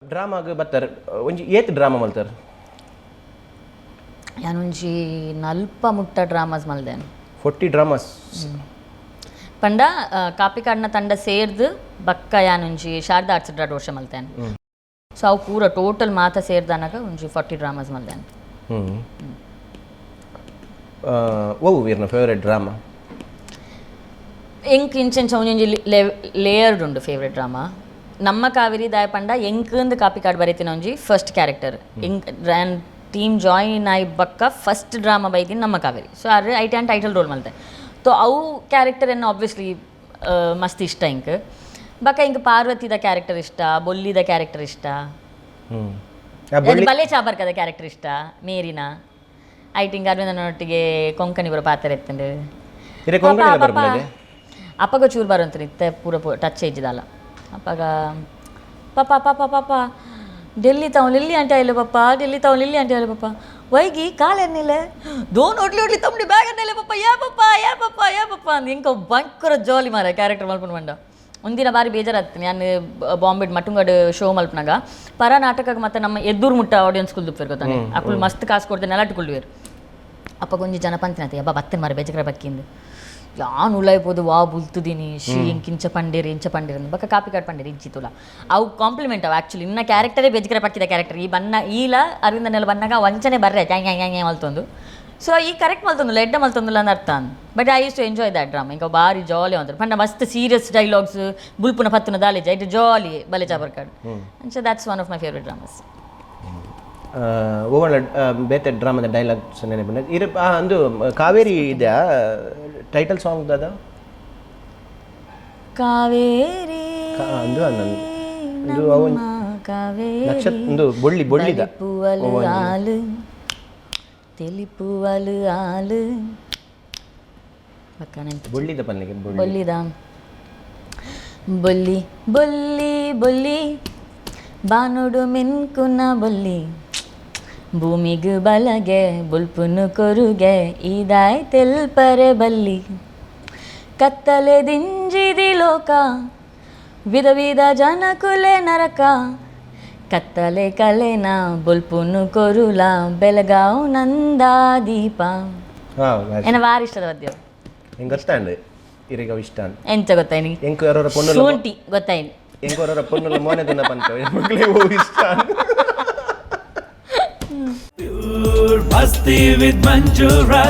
ಡ್ರಾಮಾಗ್ ಬತ್ತಾರೆ ಒಂಜಿ ಏತ್ ಡ್ರಾಮಾ ಮಲ್ತಾರ? ಯಾನೊಂಜಿ ನಲ್ಪ ಮುಟ್ಟ ಡ್ರಾಮಾಸ್ ಮಲ್ದೇನು. 40 ಡ್ರಾಮಾಸ್. ಪಂಡ ಕಾಪಿಕಾಡ್ನ ತಂಡ ಸೇರ್ದು ಬಕ್ಕ ಯಾನೊಂಜಿ ಶಾರದಾ ಆರ್ಟ್ಸ್ ಡ್ರಾ ವರ್ಷ ಮಲ್ತೇನೆ. ಸೊ ಅವು ಪೂರ ಟೋಟಲ್ ಮಾತ ಸೇರ್ದನಗ ಒಂಜಿ 40 ಡ್ರಾಮಾಸ್ ಮಲ್ದೇನು. ಓ ವೀರ್ನ ಫೇವರೇಟ್ ಡ್ರಾಮಾ? ಎಂಕ್ ಇಂಚೆಂಚ ಒಂಜೊಂಜಿ ಲೇಯರ್ಡ್ ಉಂಡು ಫೇವ್ರೆಟ್ ಡ್ರಾಮಾ. ನಮ್ಮ ಕಾವೇರಿ ದಾಯ ಪಂಡ ಎಂಕಂದು ಕಾಪಿಕಾಡ್ ಬರೀತಿನ ಒಂಜಿ ಫಸ್ಟ್ ಕ್ಯಾರೆಕ್ಟರ್. ಎಂಕ್ ರ್ಯಾನ್ ಟೀಮ್ ಜಾಯಿನ್ ಆಯಿ ಬಕ್ಕ ಫಸ್ಟ್ ಡ್ರಾಮಾ ಬೈದಿನ ನಮ್ಮ ಕಾವೇರಿ. ಸೊ ಅರ್ ಐಟ್ ಆ್ಯಂಡ್ ಟೈಟಲ್ ರೋಲ್ ಮಲ್ತೆ. ಸೊ ಅವು ಕ್ಯಾರೆಕ್ಟರ್ ಎನ್ನ ಆಬ್ವಿಯಸ್ಲಿ ಮಸ್ತ್ ಇಷ್ಟ ಎಂಕ್. ಬಕ್ಕ ಇಂಕ್ ಪಾರ್ವತಿದ ಕ್ಯಾರೆಕ್ಟರ್ ಇಷ್ಟ, ಬೊಲ್ಲಿದ ಕ್ಯಾರೆಕ್ಟರ್ ಇಷ್ಟ. ಅದು ಬಲೆ ಚಾಬರ್ಕದ ಕ್ಯಾರೆಕ್ಟರ್ ಇಷ್ಟ, ಮೇರಿನ. ಐಟಿಂಗ್ ಅರವಿಂದನೊಟ್ಟಿಗೆ ಕೊಂಕಣಿ ಬರೋ ಪಾತ್ರ ಎತ್ತಂಡು. ಇರೆ ಕೊಂಕಣಿ ಬರ್ಪುನಗೆ? ಅಪ್ಪಗ ಚೂರು ಬರಂತ ಇತ್ತೆ ಪೂರ ಟಚ್ ಏಜಿದಲ್ಲ. ಅಪ್ಪಗ ಪಾಪ ಪಾಪ ಪಾಪ ಡೆಲ್ಲಿ ತಾವು ಲಿಲ್ಲಿ ಅಂಟ ಇಲ್ಲ ಪಪ್ಪ, ಡೆಲ್ಲಿ ತಾವು ಲಿಲ್ಲಿ ಅಂಟ ಇಲ್ಲ ಪಪ್ಪ, ವೈಗಿ ಕಾಲೆನ್ನಿಲ್ಲ ದೋನ್ ಒಡ್ಲಿ ಒಡ್ಲಿ ತಮ್ಮಡಿ ಬ್ಯಾಗ್ ಅನ್ನಿಲ್ಲ ಪಪ್ಪ, ಯಾ ಪಪ್ಪ ಯಾ ಪಪ್ಪ ಯಾ ಪಪ್ಪ ಅಂದ್. ಇಂಕ ಭಯಂಕರ ಜಾಲಿ ಮಾರ ಕ್ಯಾರೆಕ್ಟರ್ ಮಲ್ಪುನ ಬಂಡ. ಒಂದಿನ ಬಾರಿ ಬೇಜಾರಾಗ್ತೀನಿ, ನಾನು ಬಾಂಬೆ ಮಟ್ಟುಂಗಡ್ ಶೋ ಮಲ್ಪನಾಗ ಪರ ನಾಟಕಕ್ಕೆ ಮತ್ತೆ ನಮ್ಮ ಎದ್ದೂರು ಮುಟ್ಟ ಆಡಿಯನ್ಸ್ ಕುಲ್ದುಪ್ಪೇರು ಗೊತ್ತಾನೆ. ಅಕ್ಕುಲ್ ಮಸ್ತ್ ಕಾಸು ಕೊಡ್ತೇನೆ ನೆಲಟು ಅಪ್ಪ. ಕೊಂಜಿ ಜನ ಪಂತಿನತೆ ಅಬ್ಬ ಬತ್ತನ್ ಮಾರ ಬೇಜಕರ ಬಕ್ಕಿಂದು ಯಾನ್ ಉಲಾಯ್ಬೋದು ವಾ ಬುಲ್ತುದೀನಿ she ಇಂಕ್ ಇಂಚ ಪಂಡೇರಿ ಇಂಚ ಪಂಡೇರಿ ಅಂದ್. ಬಕ್ಕ ಕಾಪಿ ಕಾಡ್ ಪಂಡೇರಿ ಇಜ್ಜಿ ತುಲ ಅವು ಕಾಂಪ್ಲಿಮೆಂಟ್ ಅವು. ಆ್ಯಕ್ಚುಲಿ ಇನ್ನ ಕ್ಯಾರೆಕ್ಟರೇ ಬೇಜಕರ ಪಕ್ಕಿದ ಕ್ಯಾರೆಕ್ಟರ್. ಈ ಬಣ್ಣ ಈಲ ಅರವಿಂದನೆಲ್ಲ ಬನ್ನಾಗ ವಂಚನೆ ಬರ್ರೆ ಟ್ಯಾಂಗ್ ಹ್ಯಾಂಗ್ ಹ್ಯಾಂಗ್ ಮಲ್ತೊಂದು. ಸೊ ಈ ಕರೆಕ್ಟ್ ಮಲ್ತೊಂದುಲ್ಲ, ಎಡ್ಡ ಮಲ್ತೊಂದುಲ್ಲ ಅಂದ್ ಅರ್ಥ. But I used to enjoy that drama. ಇಂಕ ಬಾರಿ ಜಾಲಿ ಅಂತಾರೆ ಪಂಡ ಮಸ್ತ್ ಸೀರಿಯಸ್ ಡೈಲಾಗ್ಸ್ ಬುಲ್ಪುನ ಪತ್ತುನ ದಾಲೇಜ್ ಐಟ್ ಜಾಲಿ ಬಲೆ ಚಾಬರ್ಕಾಡ್. So that's one of my favourite dramas. ಓವಳ ಬೇತೆ ಡ್ರಾಮಾದ ಡೈಲಾಗ್ಸ್ ನೆನಪು ಇರ ಅಂದು ಕಾವೇರಿ ಇದೆ ಟೈಟಲ್ ಸಾಂಗ್ ದಾದ? ಕಾವೇರಿ ಅಂದು ಅಂದು ಅವನ್ ನಮ್ಮ ಕಾವೇರಿ ನಕ್ಷತ್ರ ಒಂದು ಬೊಳ್ಳಿ ಬೊಳ್ಳಿದ ಬಲಿಪುವಲು ಆಲು ತೆಲಿಪುವಲು ಆಲು ಬಕ್ಕ ನೆನ್ಪು. ಬೊಳ್ಳಿದ ಪನ್ನಿಗೆ ಬೊಳ್ಳಿ. ಬೊಲ್ಲಿದ ಬೊಲ್ಲಿ ಬೊಲ್ಲಿ ಬೊಲ್ಲಿ ಬಾನುಡು ಮಿನ್ಕುನ ಬೊಲ್ಲಿ ಭೂಮಿಗು ಬಲಗೆ ಬುಲ್ಪುನು ಕೊರುಗೆ ಈದಾಯ್ ತೆಲ್ಪರೆ ಬಲ್ಲಿ ಕತ್ತಲೆ ದಿಂಜಿದಿ ಲೋಕ ವಿಧ ವಿಧ ಜನಕುಲೆ ನರಕ ಕತ್ತಲೆ ಕಲೆನ ಬುಲ್ಪುನು ಕೊರುಲ ಬೆಳಗಾವ್ ನಂದಾ ದೀಪ. ಎನ್ನ ವಾರ ಇಷ್ಟದ ಪದ್ಯ. ಹೆಂಗೆ ಗೊತ್ತಾಂಡ್ ಇರಿಗ ಇಷ್ಟ ಅಂತ? ಎಂತ ಗೊತ್ತಾಯ್ನಿ? ಎಂಕು ಯಾರೋ ಪೊಣ್ಣುಲ ಶುಂಠಿ ಗೊತ್ತಾಯ್ನಿ. ಎಂಕು ಯಾರೋ ಪೊಣ್ಣುಲ ಮೋನೆ ತುನ್ನ ಪಂತ ಮಕ್ಕಳೇ ಓ ಇಷ್ಟ. Pure Masti with Manjura.